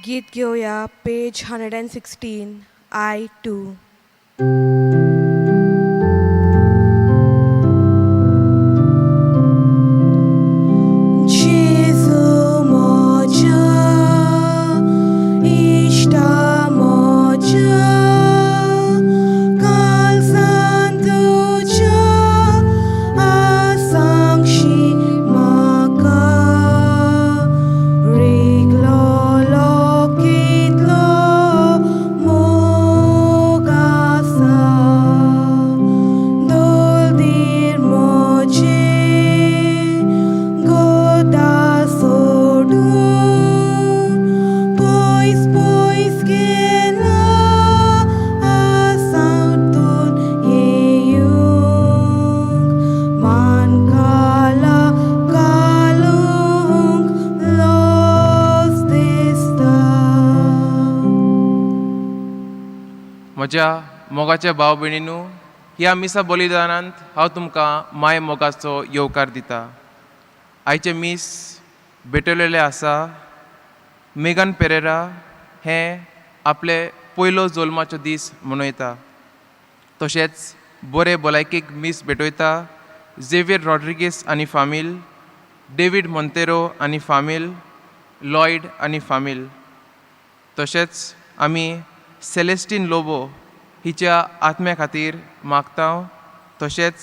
गीत घेवया पेज 116 I2. जेजू म्हज्या इश्टा म्हज्या काळजांत तुज्या आसांगशी म्हाका रिगलोलो कितलो मोग आसा दोलदीर म्हजें गोदा सोडून पयस पयस गेला आसातून येवंक मानकाला घालूंक लज दिसता. म्हज्या मोगाच्या भाव भयणीनू, ह्या मिसा बलिदानांत हांव तुमकां माय मोगाचो येवकार दिता. आयचें मीस भेटयलेलें आसा मेगन पेरेरा हें आपले पयलो जल्माचो दीस मनयता. तशेंच बरे भलायकेक मीस भेटयता झेवियर रॉड्रिगीस आनी फामील, डेवीड मोंतेरो आनी फामील, लॉयड आनी फामील. तशेंच आमी सेलेस्टीन लोबो हिच्या आत्म्या खातीर मागता. तशेंच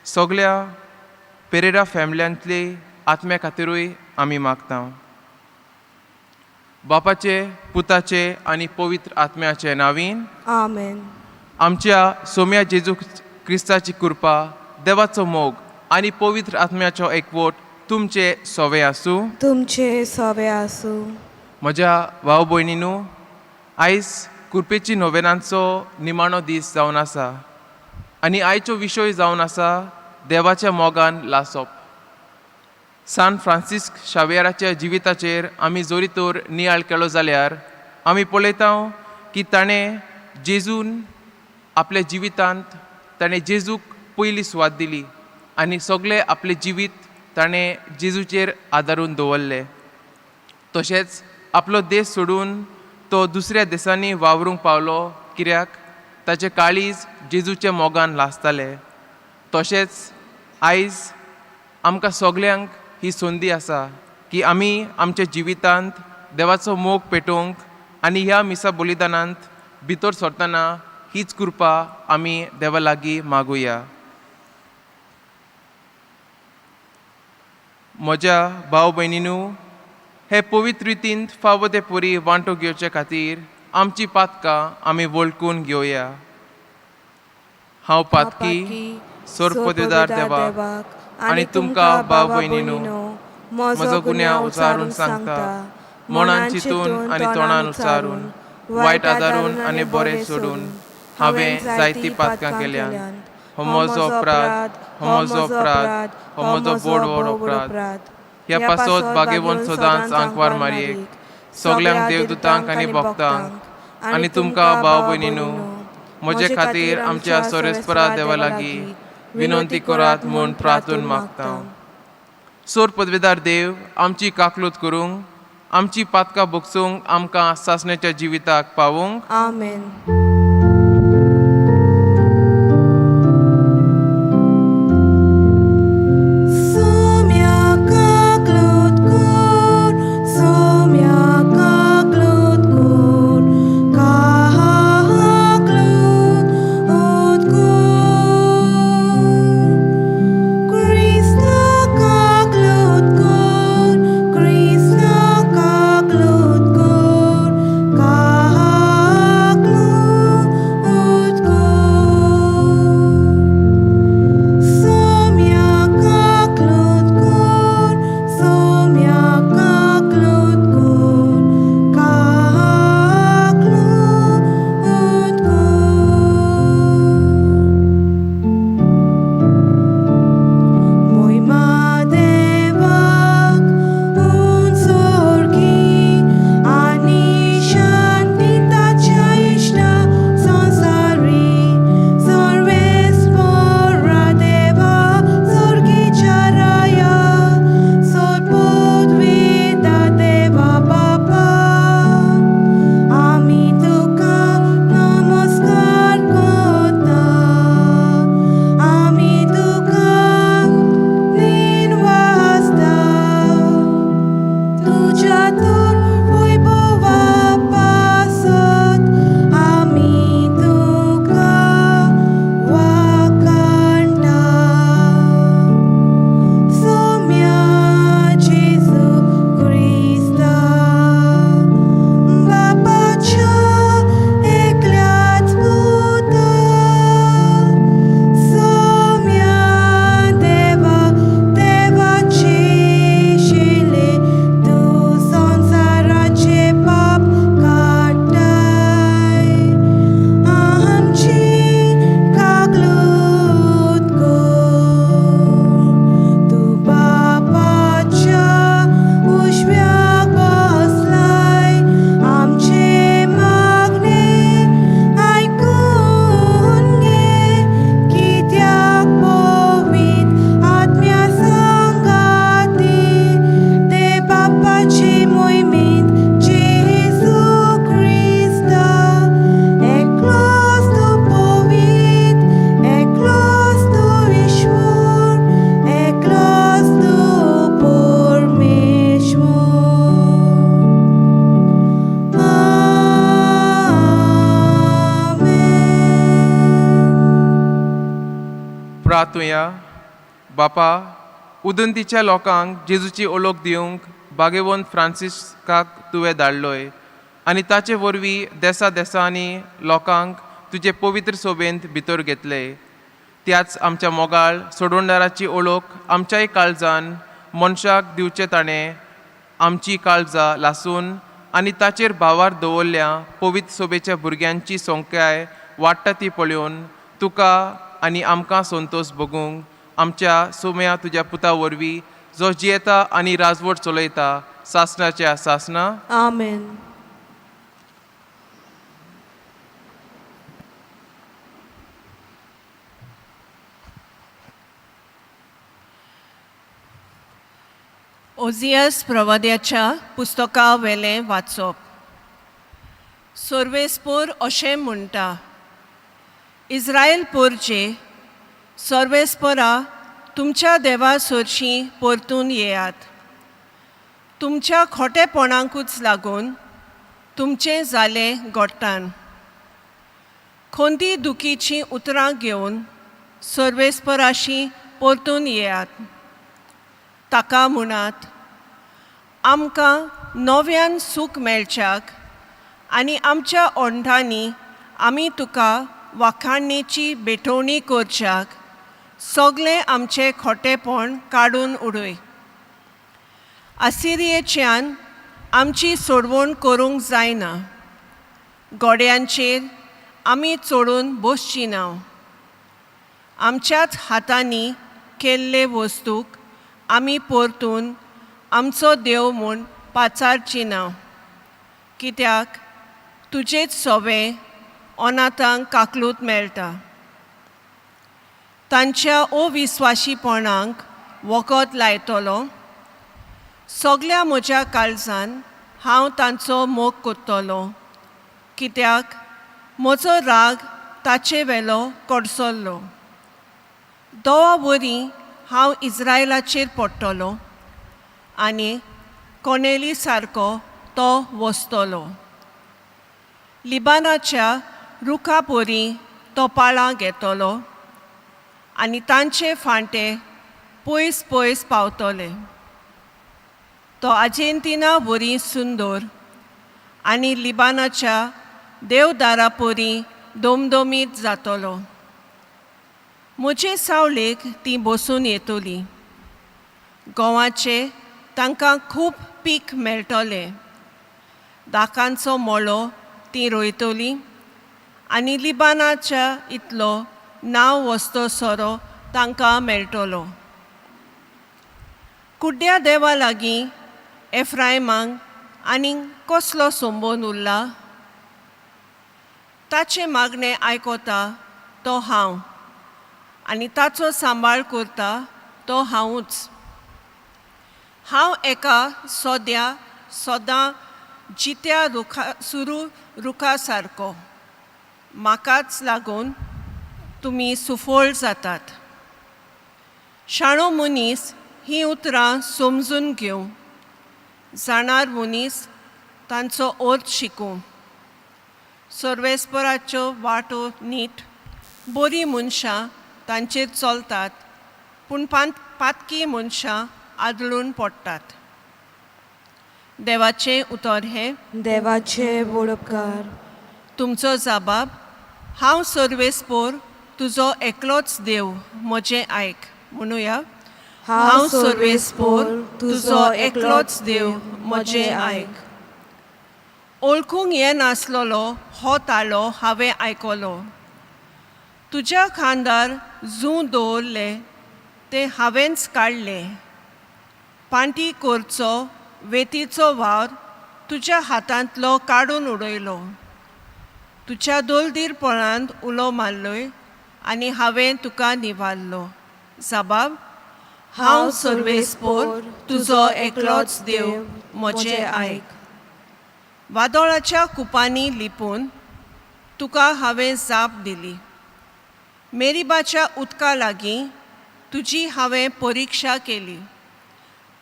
सगल्या पेरेरा फॅमिल्यांतली आत्म्या खातिरूय आमी मागता. बापाचे, पुताचे आनी पवित्र आत्म्याचे नांवीन. आमेन. आमच्या सोम्या जेजू क्रिस्ताची कृपा, देवाचो मोग आनी पवित्र आत्म्याचो एकवट तुमचे सोवे आसूं. तुमचे सवे आसूं. म्हज्या भाव भयणीनू, आयज कृपेची नोवेनांचो निमाणो दीस जावन आसा आनी आयचो विशय जावन आसा देवाच्या मोगान लासप. सान फ्रांसिस्क शावियराच्या जिविताचेर आमी जरी तर नियाळ केलो जाल्यार आमी पळयता की ताणें जेजून आपल्या जिवितांत ताणें जेजूक पयली सुवात दिली आनी सगळें आपलें जिवीत ताणें जेजूचेर आदारून दवरलें. तशेंच आपलो देश सोडून तो दुसऱ्या देशांनी वावरूंक पावलो कित्याक ताचें काळीज जेजूच्या मोगान लासतालें. तशेंच आयज आमकां सगल्यांक ही संदी आसा की आमी आमच्या जिवितांत देवाचो मोग पेटोवंक आनी ह्या मिसा बलिदानांत भितर सरतना हीच कृपा आमी देवा लागीं मागुया. म्हज्या भाव भयणीनू, हे पवित्र रितींत फावो ते परी वांटो घेवचे खातीर आमची पातकां आमी वळखून घेवया. हांव पातकी सोरपदेदार देवाक आनी तुमकां भाव भयणीनू म्हजो गुन्यांव उचारून सांगता. मनान चिंतून आनी तोंडान उच्चारून, वायट आदारून आनी बरें सोडून हांवें जायतीं पातकां केल्यांत. हो म्हजो अपराध, हो म्हजो अपराध, हो म्हजो बोड व्हड अपराध. ह्या पासत बागेवन सदांच आंकवार मारयेक, सगल्यांक देवदूतांक आनी भक्तांक आनी तुमकां भाव भयणीनू म्हजे खातीर आमच्या सोरेस्परा देवा लागीं विनंती करात म्हूण प्रार्थून मागता. सोर पदवेदार देव आमची काकलूत करूंक, आमची पातकां भोगसूंक, आमकां सासण्याच्या जिविताक पावूंक. आमेन. सोम्या काकलूत कोर, सोम्या काकलूत कोर, काकलूत कोर. क्रिस्ता काकलूत कोर, क्रिस्ता काकलूत कोर, काकलूत. प्रार्थुया. बापा, उदंतीच्या लोकांक जेजूची ओळख दिवंक भागेवंत फ्रांसिस्काक तुवें धाडलोय आनी ताचे वरवीं देसा देसांनी लोकांक तुजे पवित्र सोबेंत भितर घेतले. त्याच आमच्या मोगाळ सोडवणदाराची ओळख आमच्याय काळजान मनशाक दिवचें ताणें आमची काळजां लासून आनी ताचेर भावार दवरल्या पवित्र सोबेच्या भुरग्यांची संख्याय वाडटा ती पळोवन तुका आनी आमकां संतोश भोगूंक आमच्या सोम्या तुज्या पुता वरवीं, जो जियेता आनी राजवट चलयता सासणाच्या सासना. आमेन. ओझियस प्रवाद्याच्या पुस्तका वेलें वाचप. सर्वेस्पोर अशें म्हणटा, इस्रायल पोरचे सर्वेस्पोरा, तुमच्या देवा सरशीं परतून येयात. तुमच्या खोटेपणाकूच लागून तुमचें जालें गोट्टान. खोंदी दुखीचीं उतरां घेवन सर्वेस्पराशी परतून येयात. ताका म्हणात, आमकां नव्यान सूख मेळच्याक आनी आमच्या ओंठांनी आमी तुका वाखाणणेची भेटवणी करच्याक सगळें आमचें खोटेपण काडून उडय. आसिरियेच्यान आमची सोडवण करूंक जायना, गोड्यांचेर आमी चडून बसची ना. आमच्याच हातांनी केल्ले वस्तूक आमी परतून आमचो देव म्हूण पाचारची ना, कित्याक तुजेच सोवे अनाथांक काकलूत मेळटा. तांच्या अविस्वाशीपणाक वखद लायतलो. सगल्या म्हज्या काळजान हांव तांचो मोग करतलो, कित्याक म्हजो राग ताचे वेलो कडसरलो. दोवा वरी हांव इस्रायलाचेर पडटलो आनी कोनेली सारको तो वसतलो. लिबानाच्या रुखा परी तो पाळां घेतलो आनी तांचे फांटे पयस पयस पावतले. तो आर्जेंटिना वरी सुंदर आनी लिबानाच्या देवदारा परी दमदमीत जातलो. म्हजे सावळेक तीं बसून येतलीं. गोवाचे तांकां खूब पीक मेळटलें. दाकांचो मळो तीं रोयतलीं आनी लिबानाच्या इतलो नांव वस्तो सोरो तांकां मेळटलो. कुड्ड्या देवा लागीं एफ्रायमाक आनी कसलो संबंद उरला? ताचें मागणें आयकता तो हांव आनी ताचो सांबाळ करता तो हांवूच. हांव एका सोद्या सदां जित्या रुखा सुरू रुखा सारको. म्हाकाच लागून तुमी सुफळ जातात. शाणो मनीस हीं उतरां समजून घेवं, जाणार मनीस तांचो अर्थ शिकूं. सर्वेस्पराच्यो वाटो नीट, बरीं मनशां तांचेर चलतात, पूण पातकी मनशां आदळून पडटात. देवाचें उतर हें. देवाचे वडपकार. तुमचो जबाब, हांव सर्वेस्पोर तुजो एकलोच देव, म्हजें आयक. म्हणुया, हांव सर्वेस्पोर तुजो एकलोच देव, म्हजें आयक. वळखूंक येनासलेलो हो ताळो हांवें आयकलो. तुज्या खांदार जूं दवरलें तें हांवेंच काडलें. पांटी करचो वेतीचो वावर तुज्या हातांतलो काडून उडयलो. तुज्या दोलदीरपणांत उलो मारलोय आनी हांवें तुका निवारलो. जबाब, हांव सर्वेस्पोर तुजो एकलोच देव, म्हजें आयक. वादळाच्या कुपांनी लिपून तुका हांवें जाप दिली. मेरीबाच्या उदका लागीं तुजी हांवें परिक्षा केली.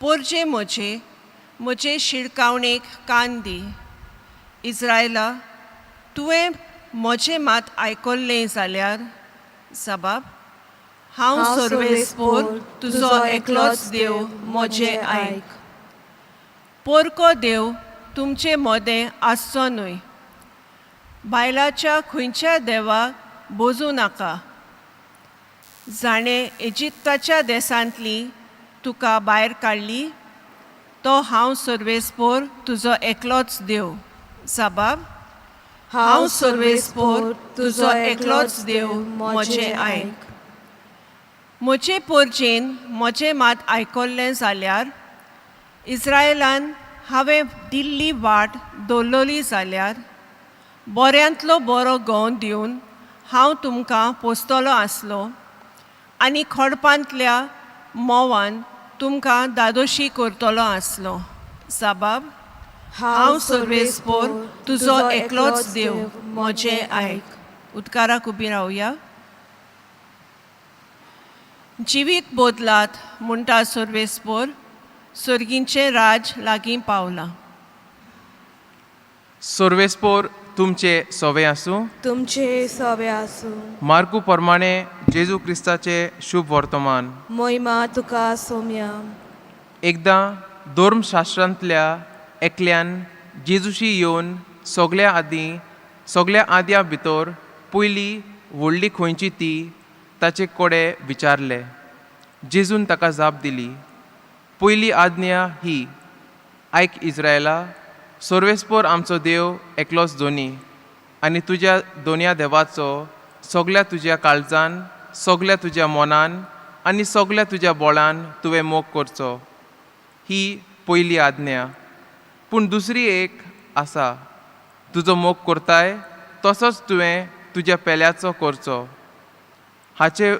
पोरजे म्हजे, म्हजे शिडकावणेक कान दी. इस्रायला, तुवें म्हजें मात आयकल्लें जाल्यार. जबाब, हांव सोर्वेस्पोर तुजो एकलोच देव म्हजें आयक. पोरको देव तुमचे मोदें आसचो न्हय. बायलाच्या खंयच्या देवाक बोजूं नाका. जाणें इजिप्ताच्या देसांतली तुका भायर काडली तो हांव सर्वेस्पोर तुजो एकलोच देव. साबाब. हांव सोर्वेस्पोर तुजो एकलोच देव म्हजें आयक. म्हजे पोरजेन म्हजें मात आयकल्लें जाल्यार, इस्रायलान हांवें दिल्ली वाट दवरली जाल्यार, बऱ्यांतलो बरो गंव दिवन हांव तुमकां पोसतलो आसलो आनी खडपांतल्या म्होंवान तुमकां दादोशी करतलो आसलो. साबाब. हांव सोर्वेस्पोर तुजो एकलोच देव म्हजें आयक. उदकाराक उबी रावया. जिवीत बदलात म्हणटा सर्वेस्पोर, सर्गींचें राज लागीं पावलां. सोर्वेस्पोर तुमचे सोवे आसूं. तुमचे सवे आसूं. मार्कू प्रमाणे जेजू क्रिस्ताचें शुभ वर्तमान. मोहिमा तुका सोम्या. एकदां धर्मशास्त्रांतल्या एकल्यान जेजूशी येवन सगल्या आदीं सगल्या आद्या भितर पयली व्हडली खंयची ती ताचे कडेन विचारलें. जेजून ताका जाप दिली, पयली आज्ञा ही, आयक इस्रायला, सर्वेस्पोर आमचो देव एकलोच दोनी, आनी तुज्या दोनया देवाचो सगल्या तुज्या काळजान, सगल्या तुज्या मनान आनी सगल्या तुज्या बोळान तुवें मोग करचो. ही पयली आज्ञा. पूण दुसरी एक आसा, तुजो मोग करताय तसोच तुवें तुज्या पेल्याचो करचो. हाचे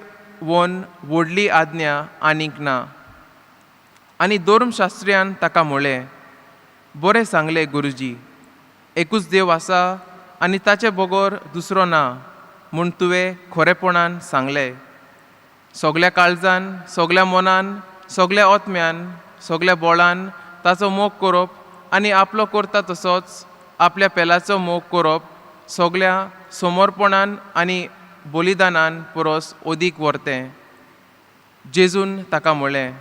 वन व्हडली आज्ञा आनीक ना. आनी धर्मशास्त्र्यान ताका म्हळें, बरें सांगलें गुरुजी, एकूच देव आसा आनी ताचे बगर दुसरो ना म्हूण तुवें खरेपणान सांगलें. सगल्या काळजान, सगल्या मनान, सगल्या आत्म्यान, सगल्या बोळान ताचो मोग करप आनी आपलो करता तसोच आपल्या पेलाचो मोग करप सगल्या समर्पणान आनी बलिदानान परस अदीक व्हरतें. जेजून ताका म्हळें,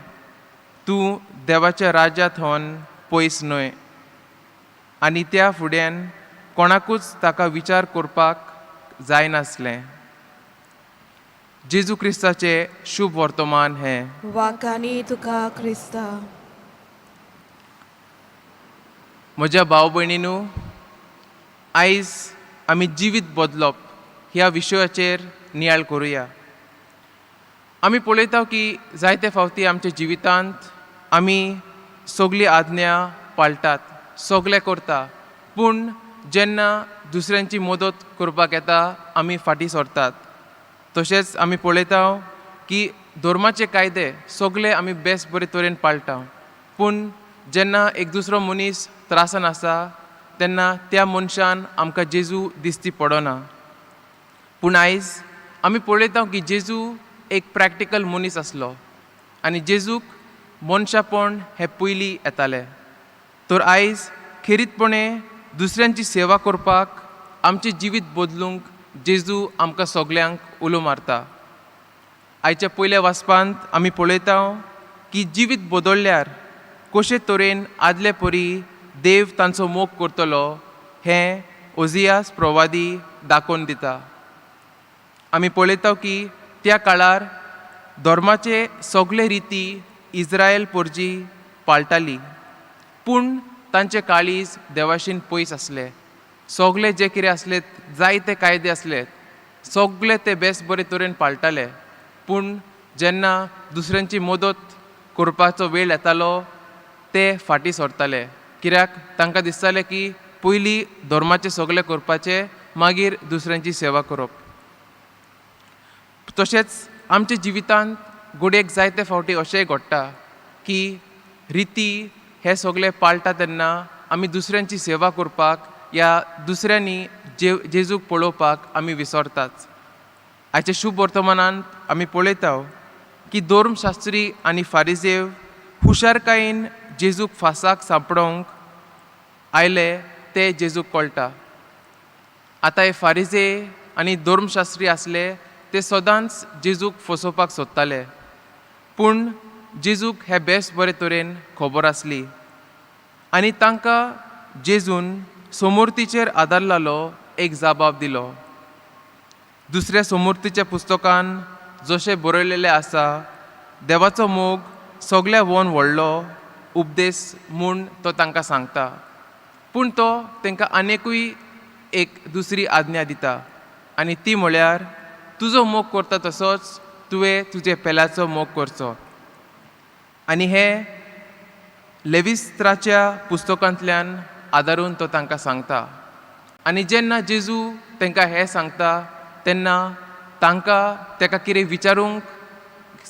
तूं देवाच्या राज्या थोन पयस न्हय. आनी त्या फुड्यान कोणाकूच ताका विचार करपाक जायनासलें. जेजू क्रिस्ताचें शुभ वर्तमान हें. वाकानी तुका क्रिस्ता. म्हज्या भाव भयणीनू, आयज आमी जिवीत बदलप ह्या विशयाचेर नियाळ करुया. आमी पळयता की जायते फावटी आमच्या जिवितांत आमी सगली आज्ञा पाळटात, सगलें करता, पूण जेन्ना दुसऱ्यांची मदत करपाक येता आमी फाटीं सरतात. तशेंच आमी पळयता की धर्माचे कायदे सगले आमी बेस बरे तरेन पाळटा, पूण जेन्ना एक दुसरो मनीस त्रासान आसा तेन्ना त्या मनशान आमकां जेजू दिसती पडना. पूण आयज आमी पळयता की जेजू एक प्रॅक्टिकल मनीस आसलो आनी जेजूक मनशापण हें पयलीं येतालें. तर आयज खेरीतपणे दुसऱ्यांची सेवा करपाक आमचें जिवीत बदलूंक जेजू आमकां सगल्यांक उलो मारता. आयच्या पयल्या वाचपांत आमी पळयता की जिवीत बदलल्यार कशे तरेन आदले परी देव तांचो मोग करतलो हें ओजियास प्रवादी दाखोवन दिता. आमी पळयता की त्या काळार धर्माचे सगळे रिती इस्रायल पोरजी पाळटाली, पूण तांचे काळीज देवाशीन पयस आसले. सगळे जे कितें आसले, जायते कायदे आसले, सगळे ते बेस बरे तरेन पाळटाले, पूण जेन्ना दुसऱ्यांची मदत करपाचो वेळ येतालो ते फाटीं सरताले. कित्याक तांकां दिसतालें की पयलीं धर्माचें सगळें करपाचें, मागीर दुसऱ्यांची सेवा करप. तशेंच आमच्या जिवितांत घडयेक जायते फावटी अशेंय घडटा की रिती हे सगळे पाळटा तेन्ना आमी दुसऱ्यांची सेवा करपाक या दुसऱ्यांनी जेजूक पळोवपाक आमी विसरतात. आयच्या शुभ वर्तमानांत आमी पळयता की धर्मशास्त्री आनी फारिजेव हुशारकायेन जेजूक फासाक सांपडोवंक आयले ते जेजूक कळटा. आतां हे फारिजे आनी धर्मशास्त्री आसले ते सदांच जेजूक फसोवपाक सोदताले. पूण जेजूक हें बेस बरे तरेन खबर आसली आनी तांकां जेजून समोर्तीचेर आदारलेलो एक जाबाब दिलो. दुसऱ्या समोर्तीच्या पुस्तकान जशें बरयलेलें आसा, देवाचो मोग सगल्या वन व्हडलो उपदेश म्हूण तो तांकां सांगता. पूण तो तांकां आनिकूय एक दुसरी आज्ञा दिता आनी ती म्हळ्यार तुजो मोग करता तसोच तुवें तुजे पेल्याचो मोग करचो. आनी हें लेविस्त्राच्या पुस्तकांतल्यान आदारून तो तांकां सांगता. आनी जेन्ना जेजू तांकां हें सांगता तेन्ना तांकां ताका कितें विचारूंक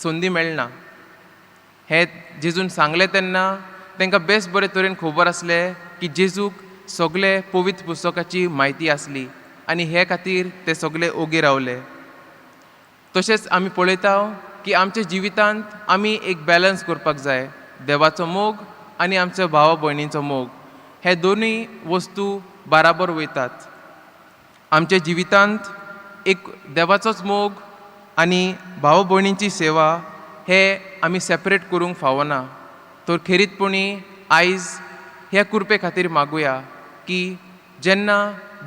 संदी मेळना. हें जेजून सांगलें तेन्ना तांकां बेस बरे तरेन खबर आसलें की जेजूक सगळे पवित्र पुस्तकाची म्हायती आसली आनी हे खातीर ते सगळे ओगी रावले. तशेंच आमी पळयता की आमच्या जिवितांत आमी एक बॅलन्स करपाक जाय, देवाचो मोग आनी आमच्या भावा भयणींचो मोग, हे दोनूय वस्तू बाराबर वयतात. आमच्या जिवितांत एक देवाचोच मोग आनी भाव भयणींची सेवा हे आमी सेपरेट करूंक फावना. तर खेरीतपणी आयज ह्या कृपे खातीर मागुया की जेन्ना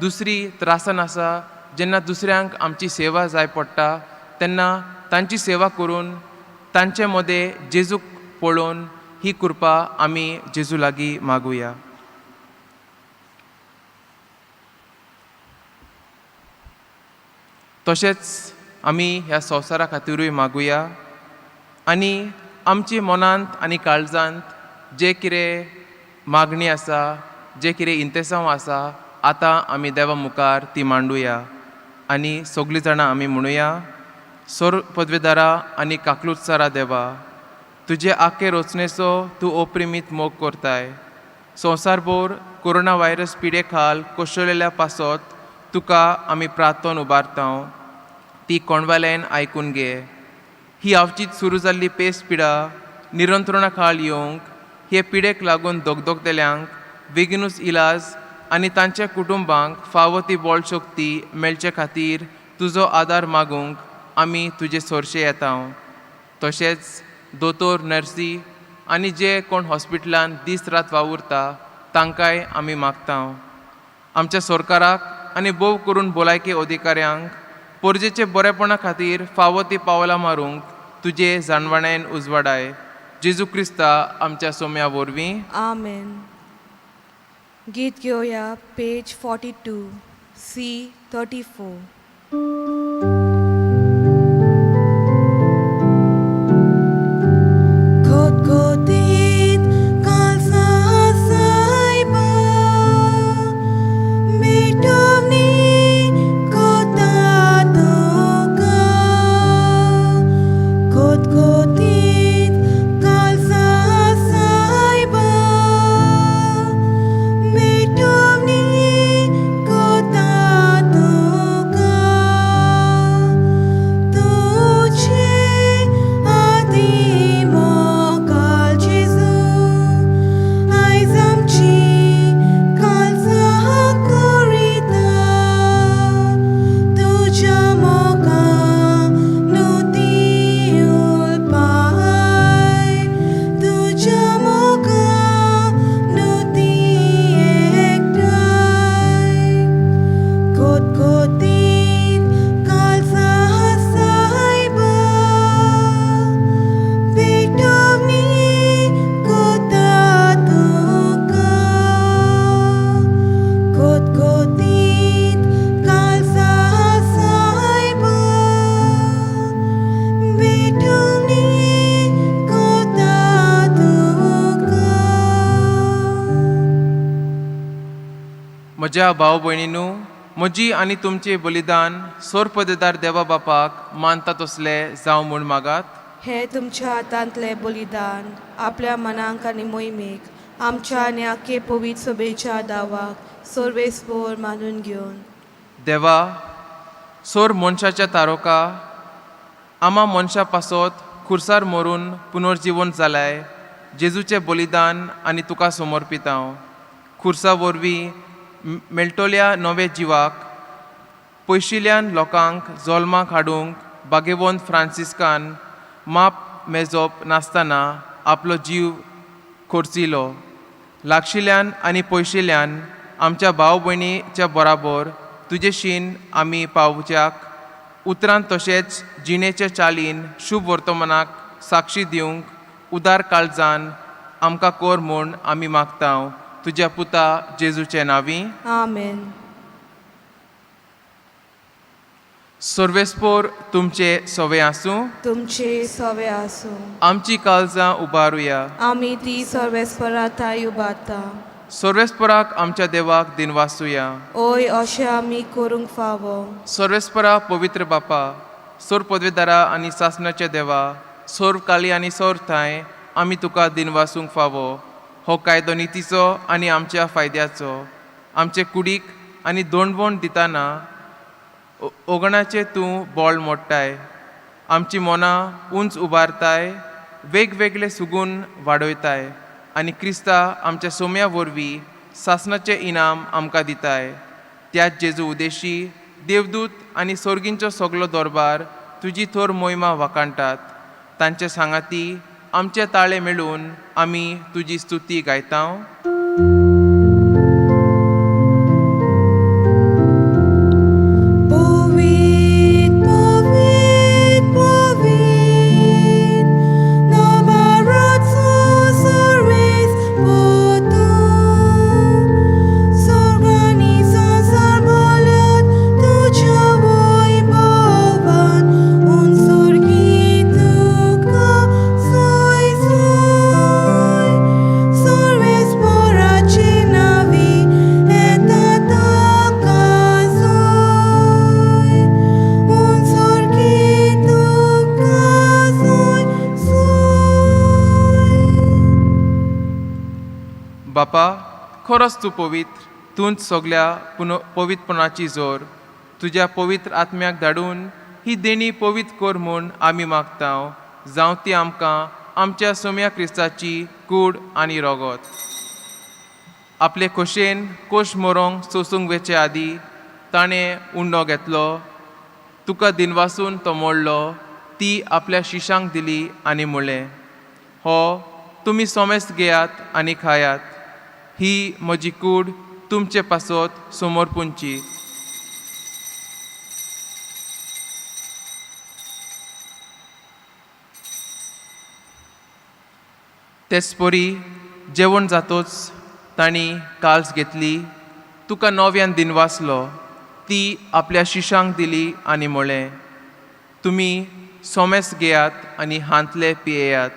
दुसरी त्रासान आसा, जेन्ना दुसऱ्यांक आमची सेवा जाय पडटा तेन्ना तांची सेवा करून तांचे मदें जेजूक पळोवन ही कृपा आमी जेजू लागीं मागुया. तशेंच आमी ह्या संवसारा खातिरूय मागुया आनी आमचे मनांत आनी काळजांत जे कितें मागणी आसा, जे कितें इंतेसांव आसा, आतां आमी देवा मुखार ती मांडुया आनी सगळीं जाणां आमी म्हणुया. सोर पदवेदारा आनी काकलुत्सारा देवा, तुजे आखे रचनेचो तूं अप्रिमीत मोग करताय. संवसारभर कोरोना व्हायरस पिडे खाल कोसळिल्ल्या पासत तुका आमी प्रार्थन उबारता, ती कोणवाल्यान आयकून घे. ही आवचीत सुरू जाल्ली पेस पिडा निरंत्रणा खाल येवंक, हे पिडेक लागून दगदगतल्यांक बेगीनूच इलाज आनी तांच्या कुटुंबांक फावो ती बळ शक्ती मेळचे खातीर तुजो आदार मागूंक आमी तुजे सोरशे येता. तशेंच दोतोर, नर्सी आनी जे कोण हॉस्पिटलान दीस रात वावुरता तांकांय आमी मागता. आमच्या सरकाराक आनी भोव करून भलायकी अधिकाऱ्यांक परजेचे बरेपणा खातीर फावो ती पावलां मारूंक तुजे जाणवणायेन उजवाडाय. जेजू क्रिस्ता आमच्या सोम्या वरवीं. आमेन. गीत घेवया पेज 42 सी 34. खोतखोतीत कालसा सायबा भेटवणी कोता तुका. खोतखोतीत कालसा सायबा भेटवणी कोता तुका. तुझे आदी मोगाल जेजू आयज आमची कालसा करिता. तुज्या मोगान नुती उलपाय, तुज्या मोगान नुती एकठांय. खोतखोतीत कालसा सायबा भेटवणी कोता तुका. खोतखोतीत कालसा सायबा भेटवणी कोता तुका. म्हज्या भाव भयणीनू, म्हजी आनी तुमचें बलिदान सोरपदेदार देवा बापाक मानता तसलें जावं म्हूण मागात. हे तुमच्या हातांतलें बलिदान आपल्या मनाक आनी मोहिमेक आमच्या आनी आखे पवित्र सभेच्या दावाक सर्वेस्पोर मानून घेवन. देवा, सोर मनशाच्या तारोका आमा मनशा पासत खुर्सार मरून पुनर्जिवन जालाय जेजूचें बलिदान आनी तुका समर्पितांव. खुर्सा वरवीं मेळटल्या नव्या जिवाक पयशिल्ल्यान लोकांक जल्माक हाडूंक बागेवंत फ्रांसिस्कान माप मेजप नासतना आपलो जीव खर्चिलो. लागशिल्ल्यान आनी पयशिल्ल्यान आमच्या भाव भयणीच्या बराबर तुजेशीन आमी पावच्याक उतरान तशेंच जिणेच्या चालीन शुभ वर्तमानाक साक्षी दिवंक उदार काळजान आमकां कोर म्हूण आमी मागता तुज्या पुता जेजूचे नांवी. आमेन. सर्वेस्पोर तुमचे सवे आसूं. तुमचे सवे आसूं. आमची काळजां उबारुया. आमी ती सर्वेस्परा थांय उबारता. सर्वेस्पराक आमच्या देवाक दिनवासुया. ओय, अशें आमी करूंक फावो. सर्वेस्परा, पवित्र बापा, सोर पदवेदारा आनी सासणाच्या देवा, सोर काली आनी सोर थांय आमी तुका दिनवासूंक फावो. हो कायदो नितीचो आनी आमच्या फायद्याचो. आमचे कुडीक आनी दोंडवण दिताना ओगणाचें तूं बोळ मोडटाय, आमची मनां उंच उबारताय, वेगवेगळे सुगून वाडयताय आनी क्रिस्ता आमच्या सोम्या वरवीं सासणाचें इनाम आमकां दिताय. त्याच जेजू उदेशी देवदूत आनी सोर्गींचो सगलो दरबार तुजी थोर मोहिमा वाखाणटात. तांचे सांगाती आमचे ताळे मेळून आमी तुजी स्तुती गायता. पवित्र, पवित्र, पवित्र, नामराचो सर्वेस्पर तूं. स्वर्ग आनी संवसार भरल्यात तुज्या वैभवान. उंचसुर्गी तुका सोय सोय. सर्वेस्पराचे नांवी येता ताका सोय. उंचसुर्गी तुका सोय सोय. बापा, खरोच तूं पवित्र, तूंच सगल्या पुनो पवित्रपणाची जोर. तुज्या पवित्र आत्म्याक धाडून ही देणी पवित्र कर म्हूण आमी मागता, जावं ती आमकां आमच्या सोम्या क्रिस्ताची कूड आनी रोगोत. आपले खोशेन कोश मोरोंक सोसूंक वेचे आदीं ताणें उंडो घेतलो, तुका दिनवासून तो मोडलो, ती आपल्या शिशांक दिली आनी म्हणलें, हो तुमी सोमेस्त घेयात आनी खायात. ही म्हजी कूड तुमचे पासत समर्पूंची. तेच परी जेवण जातोच तांणी काल्स घेतली, तुका नव्यान दिनवासलो, ती आपल्या शिशांक दिली आनी म्हणलें, तुमी सोमेस घेयात आनी हांतले पियेयात.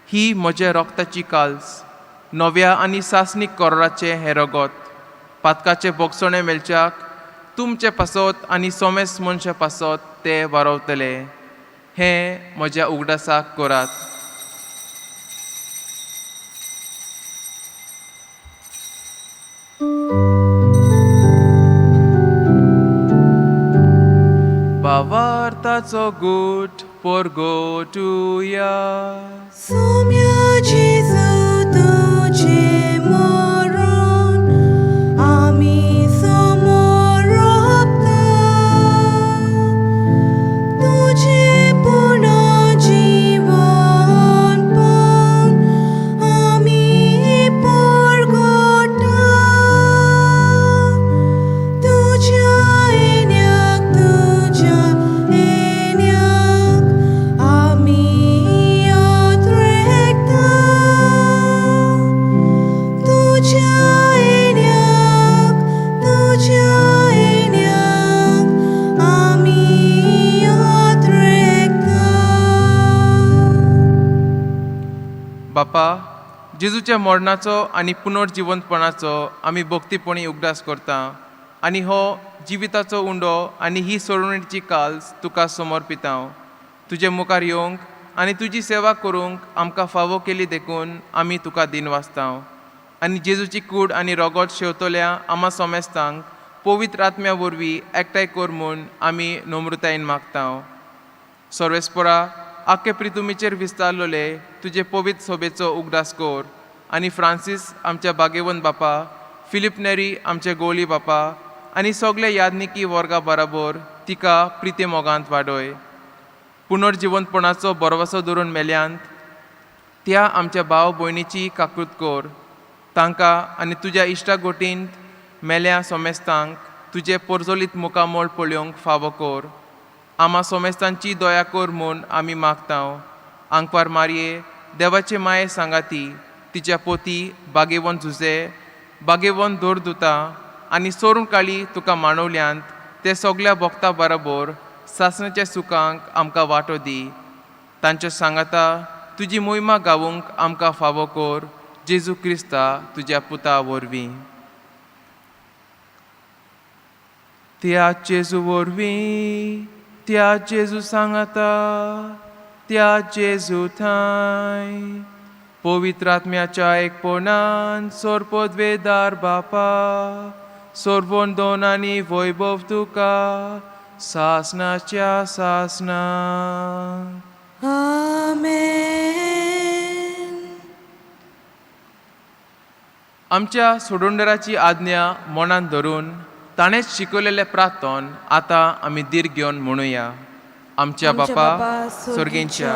ही म्हज्या रोगताची काल्स, नव्या आनी सासणीक कोराचें हें रगत. पातकाचें बोगसणें मेळच्याक तुमचे पासत आनी सोमेस मनशा पासत ते वारवतले. हें म्हज्या उगडासाक करात. भावार्थाचो गूट परगटुया. सोम्या जेजू तुजें मरण आमी समर्पता, तुजें पुनर्जीवनपण आमी परगटा. तुज्या येण्याक, तुज्या येण्याक आमी आत्रेकता. तुज्या येण्याक, तुज्या येण्याक आमी आत्रेकता. बापा, जेजूच्या मरणाचो आनी पुनर्जिवंतपणाचो आमी भक्तीपणी उगडास करता आनी हो जिविताचो उंडो आनी ही सोडवणीची काल्स तुका समर्पिता. तुजे मुखार येवंक आनी तुजी सेवा करूंक आमकां फावो केली देखून आमी तुका दिनवासता. आनी जेजूची कूड आनी रोगोत शेवतल्या आमा सोमेस्तांक पवित्र आत्म्या वरवीं एकठांय कर म्हूण आमी नम्रतायेन मागता. सर्वेस्परा, आख्खे प्रितुमीचेर विस्तारलेले तुजे पवित्र सोबेचो उगडास कर आनी फ्रांसीस आमच्या बागेवन बापा, फिलीप नेरी आमचे गोली बापा आनी सगल्या याज्ञिकी वर्गा बराबर तिका प्रिते मोगांत वाडय. पुनर्जिवंतपणाचो बरवसो धरून मेल्यांत त्या आमच्या भाव भयणीची काकूत कर. तांकां आनी तुज्या इश्टा गोटींत मेल्या सोमेस्तांक तुजें पोरजोलीत मुखामळ पळोवंक फावो कर. आमा सोमेस्तांची दया कर म्हूण आमी मागता. आंकवार मारये देवाचे माये सांगाती तिच्या पोती बागेवन झुजे बागेवन दोर दुता आनी सोरून काळी तुका मानवल्यांत ते सगल्या भक्ता बरोबर सासणाच्या सुखांक आमकां वांटो दी. तांच्या सांगाता तुजी मोहिमा गावूंक आमकां फावो कर, जेजू क्रिस्ता तुज्या पुता वरवीं. त्या जेजू वरवीं, त्या जेजू सांगाता, त्या जेजू थांय, पवित्र आत्म्याच्या एकपणान, सोरपदवेदार बापा, सोरवण दोन आनी वैभव तुका सासनाच्या सासना. आमेन. आमच्या सोडूंडराची आज्ञा मनान धरून ताणेंच शिकवलेलें प्रार्थन आतां आमी धीर घेवन म्हणुया. आमच्या बापा स्वर्गींच्या,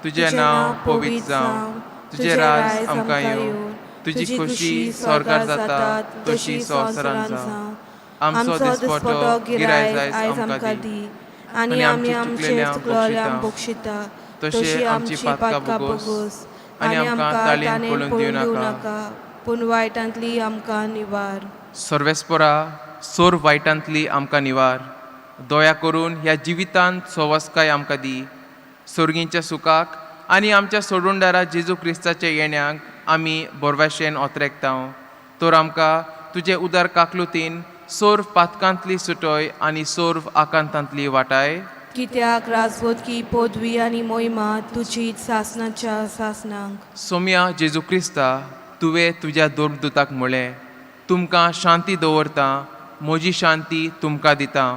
तुजें नांव पवित्र जावं, तुजें राज आमकां येवं, तुजी खोशी स्वर्गार जाता तशी संवसारांत जावं. आमचो दिसपटो गिराय आयज आमकां दी, आनी आमी आमचे चुकलोल्यांक बक्षिता तशी आमची पातकां भोगोस, आनी आमकां ताणें पळोवन दिवं नाका, पूण वायटांतली आमकां निवार. सर्वेस्परा, सोर वायटांतली आमकां निवार. दया करून ह्या जिवितांत सवस्काय आमकां दी. सोर्गींच्या सुखाक आनी आमच्या सोडूंडारा जेजू क्रिस्ताच्या येण्याक आमी बोरवाशेन ओतरेकता. तर आमकां तुजे उदार काकलुतीन सोर्व पातकांतली सुटय आनी सोर्व आकांतांतली वाटाय. कित्याक राजवतकी, पदवी आनी मोहिमा तुजी सासनाच्या सासनांक. सोम्या जेजू क्रिस्ता, तुवें तुज्या दोरदूताक म्हळें, तुमकां शांती दवरता, म्हजी शांती तुमकां दिता.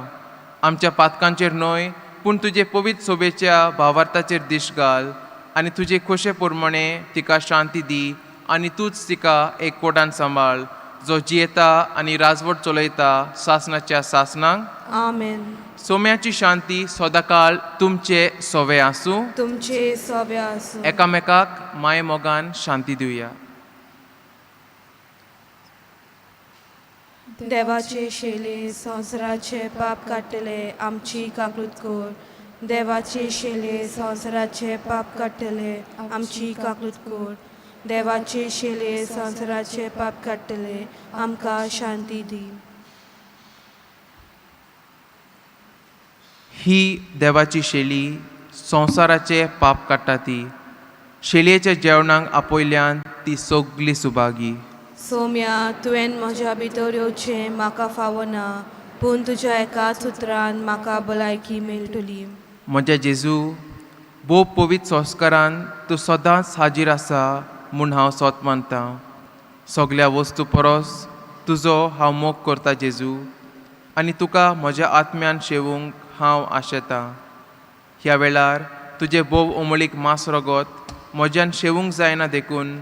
आमच्या पातकांचेर न्हय, पूण तुजे पवित्र सोबेच्या भावार्थाचेर दिश घाल आनी तुजे खोशे प्रमाणे तिका शांती दी, आनी तूंच तिका एक कोटान सांबाळ, जो जियेता आनी राजवट चलयता सासनाच्या सासनांक. आमेन. सोम्याची शांती सदांकाळ तुमचे सोवे आसूं. तुमचे सोबे आसूं. एकामेकाक माय मोगान शांती दिवया. देवाचे शेले, संवसाराचे पाप काडटले, आमची काकूत कर. देवाचे शेले, संवसाराचे पाप काडटले, आमची काकूत कर. देवाचे शेले, संवसाराचे पाप काडटले, आमकां शांती दी. ही देवाची शेली, संवसाराचे पाप काडटा ती. शेलयेच्या जेवणाक आपयल्यान ती सगली सुभागी. सोम्या, तुवें म्हज्या भितर येवचें म्हाका फावना, पूण तुज्या एकाच उतरान म्हाका भलायकी मेळटली. म्हज्या जेजू, भोव पवित्र संस्कारान तूं सदांच हाजीर आसा म्हूण हांव सोत मानतां. सगल्या वस्तू परस तुजो हांव मोग करता जेजू, आनी तुका म्हज्या आत्म्यान शेवूंक हांव आशेतां. ह्या वेळार तुजें भोव उमळीक मांस रगत म्हज्यान शेवूंक जायना, देखून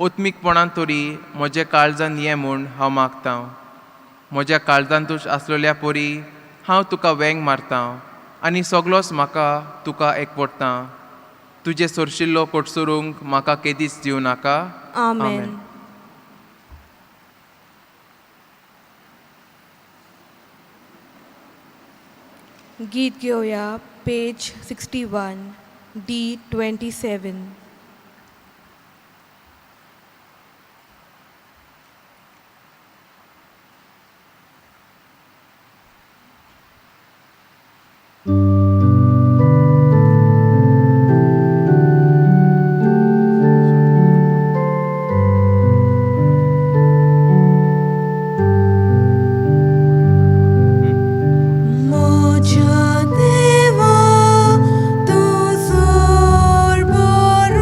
ओत्मीकपणान तरी म्हज्या काळजान ये म्हूण हांव मागतां. म्हज्या काळजांतूच आसलेल्या परी हांव तुका वेंग मारतां आनी सगलोच म्हाका तुका एकवटतां. तुजें सोरशिल्लो कोटसरूंक म्हाका केदीच दिवं नाका. आमेन. गीत घेवया, पेज 61, D 27. म्हज्या देवा, तूं सोर बरो.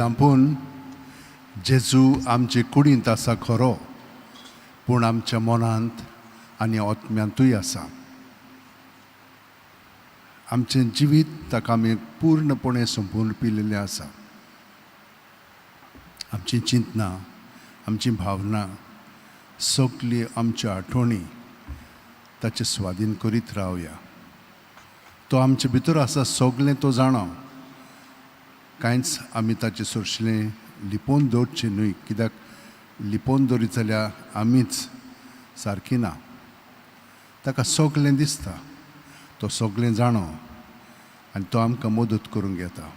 धांपून जेजू आमचे कुडींत आसा खरो, पूण आमच्या मनांत आनी आत्म्यांतूय आसा. आमचें जिवीत ताका आमी पूर्णपणे संपूर्ण आसा. आमची चिंतनां, आमची भावना, सगळी आमच्यो आठवणी ताचे स्वाधीन करीत रावया. तो आमचे भितर आसा सगळें तो जाणा. कांयच आमी ताचे सोरशिलें लिपोवन दवरचें न्हय, कित्याक लिपोवन दवरीत जाल्यार आमीच सारकी ना. ताका सगळें दिसता, तो सगळें जाणो आनी तो आमकां मदत करूंक येता.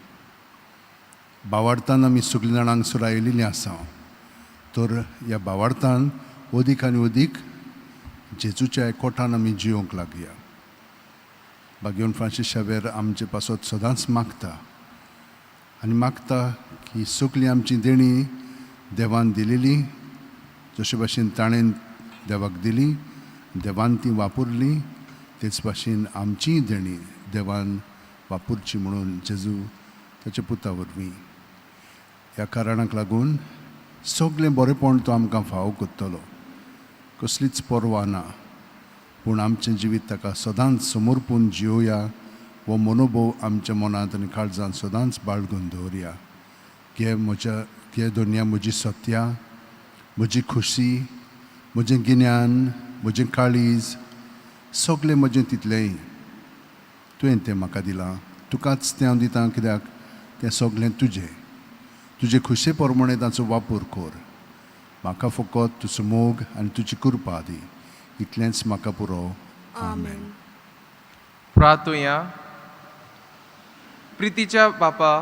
बावार्थान आमी सगळीं जाणां हांगसर आयिल्लीं आसा, तर ह्या बावार्थान अदीक आनी अदीक जेजूच्या एकवटान आमी जियोंक लागया. बागेवन फ्रांसीस शावेर आमचे पासत सदांच मागता आनी मागता की सगळीं आमची देणी देवान दिलेली, जशे भाशेन ताणें देवाक दिली, देवान ती वापरली, तेच भाशेन आमचीय देणी देवान वापरची म्हणून जेजू ताच्या पुता वरवीं. ह्या कारणाक लागून सगळें बरेंपण तो आमकां फावो करतलो, कसलीच पर्वा ना. पूण आमचें जिवीत ताका सदांच समर्पून जियोया हो मनोभोव आमच्या मनांत आनी काळजांत सदांच बाळगून दवरया. घे म्हज्या, घे दोनया म्हजी सत्या, म्हजी खुशी, म्हजें गिन्यान, म्हजें काळीज, सगळें म्हजें तितलेंय तुवें तें म्हाका दिलां, तुकाच तें हांव दितां, कित्याक तें सगळें तुजें. तुजे खुशे प्रमाणे ताचो वापर कर. म्हाका फकत तुजो मोग आनी तुजी कृपा दी, इतलेंच म्हाका पुरो. आमेन. प्रार्थुया. प्रितीच्या बापा,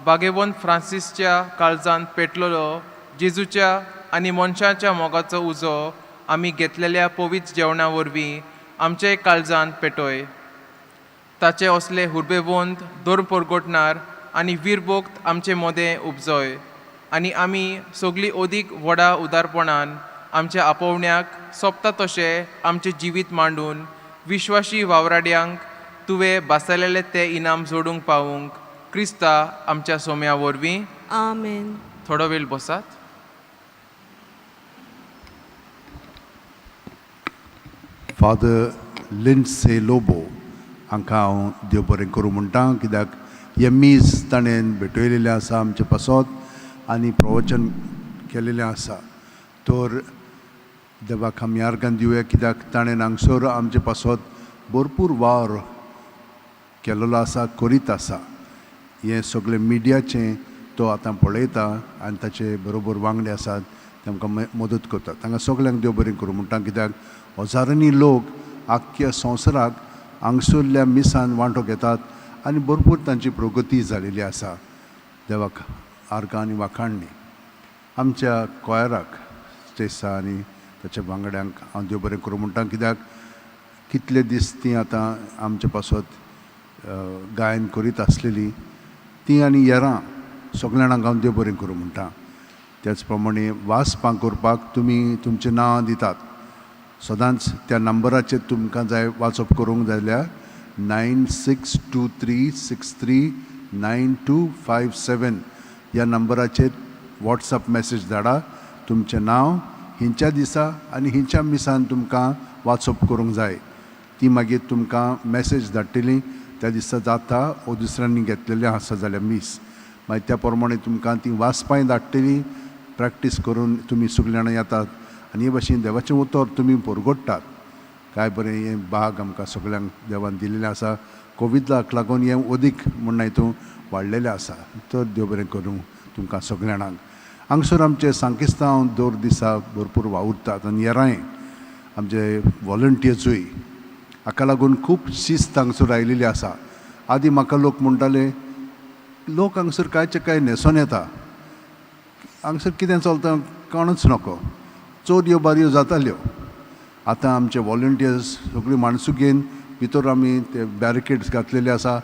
बागेवन फ्रांसीसच्या काळजांत पेटलेलो जेजूच्या आनी मनशाच्या मोगाचो उजो आमी घेतलेल्या पवित्र जेवणा वरवीं आमचे काळजांत पेटोय. ताचे असले हुर्बेवंत धर्म परगटणार आनी वीरभोक्त आमचे मदें उपजोय आनी आमी सगळीं अदीक व्हडा उदारपणान आमच्या आपोवण्याक सोंपता तशें आमचें जिवीत मांडून विश्वाशी वावराड्यांक तुवें बासलेलें तें इनाम जोडूंक पावूंक क्रिस्ता आमच्या सोम्या वरवीं. आमेन. थोडो वेळ बसात. फादर लिंडसे लोबो हांकां हांव देव बरें करूं म्हणटा, कित्याक हें मीस ताणें भेटयलेलें आसा आमचे पासत आनी प्रवचन केलेलें आसा. तर देवाक आमी आर्गां दिवया, कित्याक ताणें हांगसर आमचे पासत भरपूर वावर केलेलो आसा, करीत आसा. हें सगळें मिडियाचें तो आतां पळयता आनी ताचे बरोबर वांगडी आसात ते आमकां मदत करतात. तांकां सगल्यांक देव बरें करूं म्हणटा, कित्याक हजारांनी लोक आख्ख्या संवसाराक हांगसरल्या मिसान वांटो घेतात आनी भरपूर तांची प्रगती जालेली आसा. देवाक आर्गां आनी वाखाणणी. आमच्या कोयराक स्टेसा आनी ताच्या वांगड्यांक हांव देव बरें करूं म्हणटा, कित्याक कितले दीस तीं आतां आमचे पासत गायन करीत आसलेलीं तीं आनी येरां सगल्या जाणांक हांव देव बरें करूं म्हणटा. त्याच प्रमाणे वाचपां करपाक तुमी तुमचें नांव दितात सदांच त्या नंबराचेर तुमकां जाय वाचप करूंक जाय जाल्यार 9623639257 ह्या नंबराचेर वॉट्सएप मॅसेज धाडा. तुमचें नांव, हिंच्या दिसा आनी हिंच्या मिसान तुमकां वाचप करूंक जाय, ती मागीर तुमकां मॅसेज धाडटली. त्या दिसा जाता ओ दुसऱ्यांनी घेतलेलें आसा जाल्यार मीस मागीर त्या प्रमाणे तुमकां ती वाचपांय धाडटली. प्रॅक्टीस करून तुमी सगळीं जाणां येतात आनी हे भाशेन देवाचें उतर तुमी परगट्टात. काय बरें हें बाग आमकां सगळ्यांक देवान दिलेलें आसा. कोविडाक लागून हें अदीक म्हण्णा हितून वाडलेलें आसा. तर देव बरें करूं तुमकां सगळ्या जाणांक. हांगसर आमचे सांकिस्तांव दर दिसा भरपूर वावुरतात आनी येरांय आमचे वॉलंटियर्सूय, हाका लागून खूब शिस्त हांगसर आयलेली आसा. आदी म्हाका लोक म्हणटाले, लोक हांगसर कांयचे कांय न्हेसोन येता, हांगसर कितें चलता कोणूच नको, चोरयो बारयो जाताल्यो. आतां आमचे वॉलंटियर्स सगळीं माणसुगेन भितर आमी ते बॅरिकेड्स घातलेले आसा.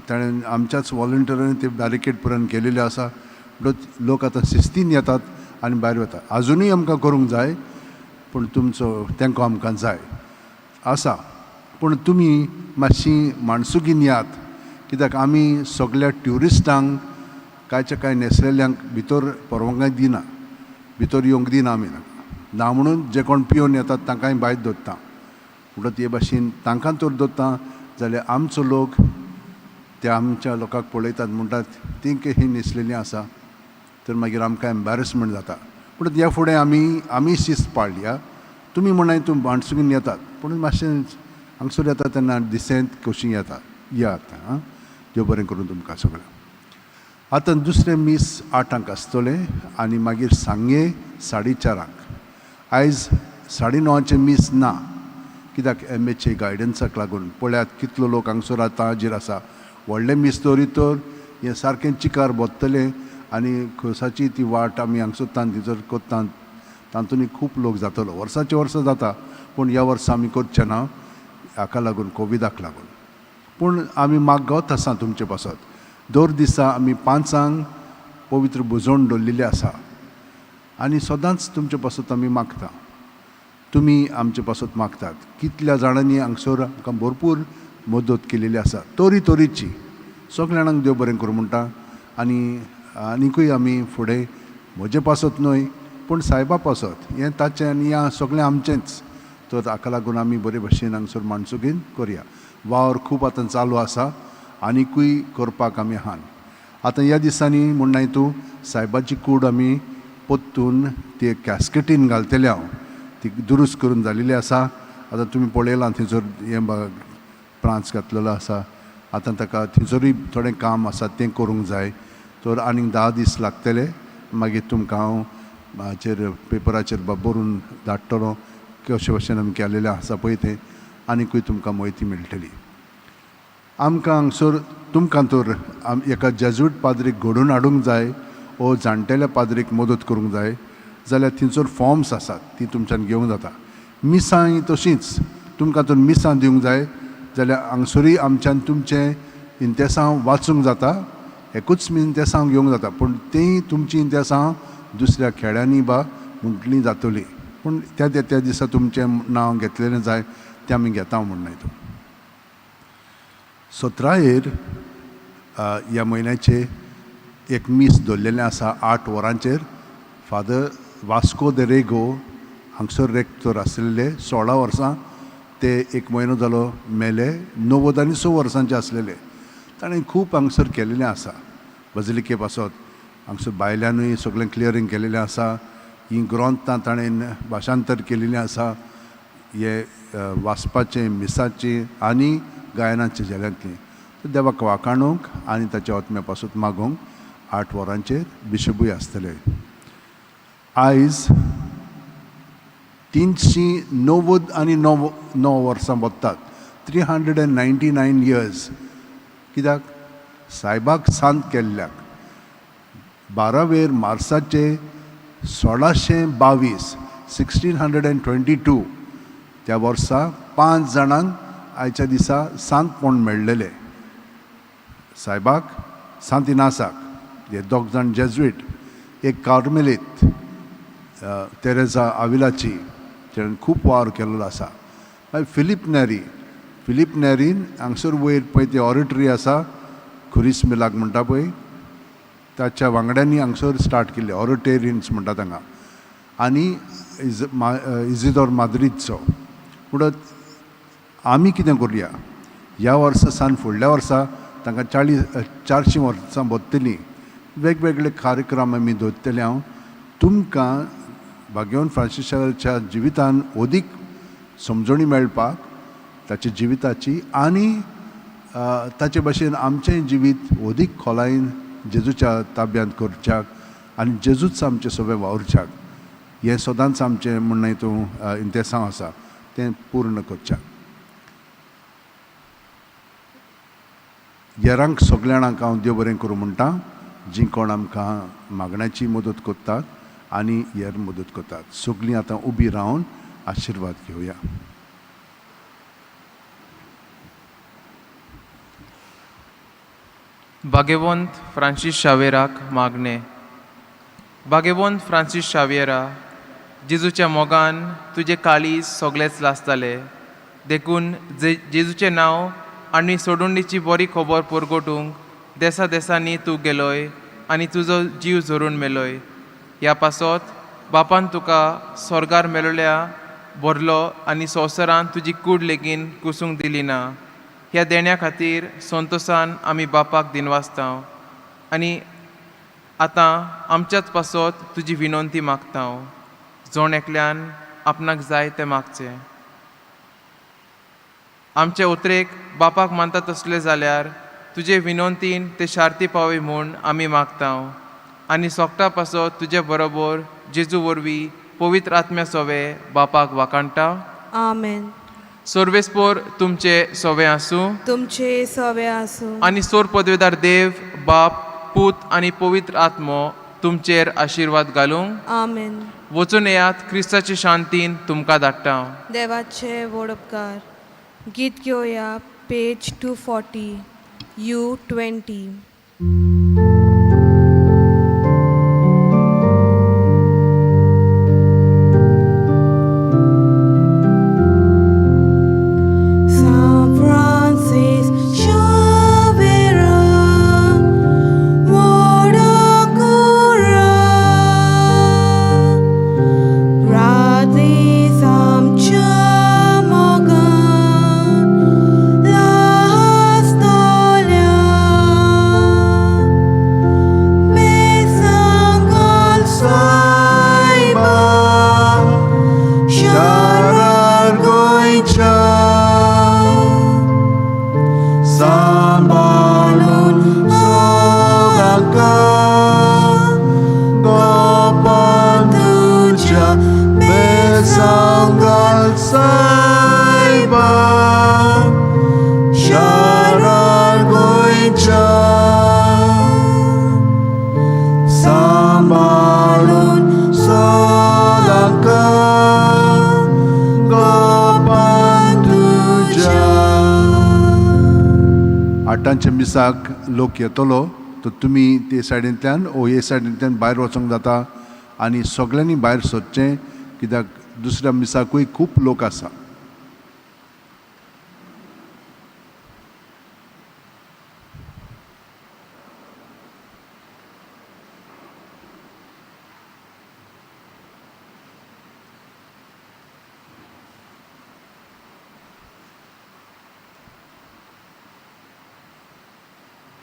ताणें आमच्याच वॉलंटियरांनी ते बॅरिकेड पुरान केलेले आसा. म्हणटच लोक आतां शिस्तीन येतात आनी भायर वतात. आजुनूय आमकां करूंक जाय, पूण तुमचो तेंको आमकां जाय आसा. पूण तुमी मातशी माणसुगीन यात, कित्याक आमी सगल्या ट्युरिस्टांक कांयच्या कांय न्हेसलेल्यांक भितर परवानगी दिना, भितर येवंक दिना आमी तांकां ना. म्हणून जे कोण पिवन येतात तांकांय भायर दवरता. म्हणटच हे भाशेन तांकां तर दवरता जाल्यार आमचो लोक त्या आमच्या लोकांक पळयतात, म्हणटात ती ही न्हेसलेली आसा, तर मागीर आमकां एम्बेरसमेंट जाता. पूण ह्या फुडें आमी आमी शिस्त पाळया. तुमी म्हणाय तूं माणसुगीन येतात, पूण मातशें हांगसर येता तेन्ना डिसेंत कशी येता या आतां. आं, देव बरें करूं तुमकां सगळें. आतां दुसरें मीस 8ांक आसतलें आनी मागीर सांगे 4:30. आयज 9:30 मीस ना, कित्याक एम एच ए गायडन्साक लागून. पळयात कितलो लोक हांगसर आतां हाजीर आसा. व्हडलें मीस दवरीत तर हें सारकें चिकार भोत्तलें आनी खोसाची ती वाट आमी हांगसर थंयसर कोत्ता तातूंत खूब लोक जातलो. वर्साचे वर्सां जाता, पूण ह्या वर्सा आमी करचे ना हाका लागून, कोविडाक लागून. पूण आमी मागत आसा तुमचे पासत. दर दिसा आमी 5ांक पवित्र भुजवण दवरलेली आसा आनी सदांच तुमचे पासत आमी मागता, तुमी आमचे पासत मागतात. कितल्या जाणांनी हांगसर आमकां भरपूर मदत केलेली आसा, तरी तरेची. सगल्या जाणांक देव बरें करूं म्हणटा. आनी आनिकूय आमी फुडें म्हजे पासत न्हय पूण सायबा पासत, हें ताचें आनी ह्या सगळें आमचेंच, तर हाका लागून आमी बरे भशेन हांगसर माणसुगीन करया. वावर खूब आतां चालू आसा, आनिकूय करपाक आमी आहान. आतां ह्या दिसांनी म्हण तूं सायबाची कूड आमी परतून ती कॅस्केटीन घालतले हांव, ती दुरुस्त करून जालेली आसा. आतां तुमी पळयलां थंयसर हें प्रांच घातलेलो आसा. आतां ताका थंयसरूय थोडें काम आसा तें करूंक जाय, तर आनीक 10 दीस लागतले. मागीर तुमकां हांव हाचेर पेपराचेर बरोवन धाडटलो कशे भशेन आमी केलेलें आसा पळय तें, आनिकूय तुमकां म्हायती मेळटली. आमकां हांगसर तुमकां तर एका जेजूट पाद्रीक घडोवन हाडूंक जाय ओ जाणटेल्या पाद्रीक मदत करूंक जाय जाल्यार थंयसर फॉर्म्स आसात, ती तुमच्यान घेवंक जाता. मिसांय तशींच, तुमकां तर मिसां दिवंक जाय जाल्यार हांगसरूय आमच्यान तुमचें इंतेसांव वाचूंक जाता, एकूच इंतेसांव घेवंक जाता, पूण तीं तुमचीं इंतेसांव दुसऱ्या खेड्यांनी बा म्हटलीं जातलीं. पूण त्या त्या त्या दिसा तुमचें नांव घेतलेलें जाय तें आमी घेता म्हण न्हय तूं. 17 ह्या म्हयन्याचे एक मीस दवरलेलें आसा 8 वरांचेर. फादर वास्को the Rego हांगसर रेक्टर आसलेले 16 वर्सां, ते एक म्हयनो जालो मेले, 96 वर्सांचे आसलेले. ताणें खूब हांगसर केलेलें आसा बजलिके पासत. हांगसर बायल्यानूय सगळें क्लियरींग केलेलें आसा. हीं ग्रंथां ताणें भाशांतर केलेलीं आसा, हे वाचपाचें, मिसाचें आनी गायनाचें झेल्यांतलीं. तर देवाक वाखाणूंक आनी ताच्या आत्म्या पासून मागूंक 8 वरांचेर बिशपूय आसतले. आयज 399 वर्सां वतात, 399 इयर्स. कित्याक सायबाक सांत केल्ल्याक 12 मार्साचे 1622, 1622 त्या वर्सा 5 जाणांक आयच्या दिसा सांतपण मेळ्ळेलें. सायबाक, सांत इनासाक, हे 2 जाण जेज्वीट, एक कार्मेलीत तेरेजा आविलाची, तेणें खूब वावर केल्लो आसा. मागीर फिलीप नेरी, फिलीप नेरीन हांगसर वयर पळय ती ऑरिटरी आसा, खुरीस मिलाक म्हणटा पळय, ताच्या वांगड्यांनी हांगसर स्टार्ट केल्ली, ऑरिटेरियन्स म्हणटा तांकां. आनी इजिदोर माद्रीदचो. म्हणटच आमी कितें करुया, ह्या वर्सा सावन फुडल्या वर्सा तांकां 400 वर्सां भरतलीं. वेगवेगळे कार्यक्रम आमी दवरतले. हांव तुमकां भाग्यवंत फ्रांसिसाच्या जिवितान अदीक समजणी मेळपाक, ताच्या जिविताची आनी ताचे भशेन आमचें जिवीत अदीक खोलायेन जेजूच्या ताब्यांत करच्याक आनी जेजूच आमचें सगळें वावुरच्याक, हें सदांच आमचें म्हणणें तूं इंतेसांव आसा तें पूर्ण करच्याक. हेरांक सगळ्या जाणांक हांव देव बरें करूं म्हणटा, जीं कोण आमकां मागण्याची मदत करतात आनी हेर मदत करतात. सगळीं आतां उबी रावन आशिर्वाद घेवया. भाग्यवंत फ्रांसीस शावेराक मागणें. भाग्यवंत फ्रांसीस शावेरा, जेजूच्या मोगान तुजें काळीज सगळेंच लासतालें, देखून जेजूचें नांव आनी सोडुंडीची बरी खबर परगटूंक देसा देसांनी तूं गेलोय आनी तुजो जीव झरून मेलोय. ह्या पासत बापान तुका स्वर्गार मेलोल्या भरलो आनी संवसारान तुजी कूड लेगीन कुसूंक दिली ना. ह्या देण्या खातीर संतोसान आमी बापाक दिनवासता आनी आतां आमच्याच पासत तुजी विनंती मागता. जण एकल्यान आपणाक जाय तें मागचें. आमचे उतरेक बापाक मानता तसलें जाल्यार तुजे विनंतीन ते शार्ती पावय म्हूण आमी मागता आनी सोगटा पासत तुजे बरोबर जेजू वरवीं पवित्र आत्म्या सोवे बापाक वाखाणटा. आमेन. सर्वेस्पोर तुमचे सोवे आसूं. तुमचे सवे आसूं. आनी सोर पदवेदार देव बाप, पूत आनी पवित्र आत्मो तुमचेर आशिर्वाद घालूंक. आमेन. वचून येयात. क्रिस्ताचे शांतीन तुमकां धाडटा. देवाचे व्हड उपकार. गीत घेवया पेज 240, U20. San Francis Xavier, Wadakura, Radhi Samcha Mogan, Lastolia, Besangal Saiba, Sharar गोंयच्या सांबाळून सोदाका गोपान तुज्या बेसांगाल सायबा शारार गोंयच्या सांबाळून सोदाका गोपान तुज्या. आठांच्या मिसाक लोक येतलो तर तुमी ते सायडींतल्यान ओ हे सायडींतल्यान भायर वचोंक जाता आनी सगळ्यांनी भायर सरचें, कित्याक दुसऱ्या मिसाकूय खूब लोक आसा.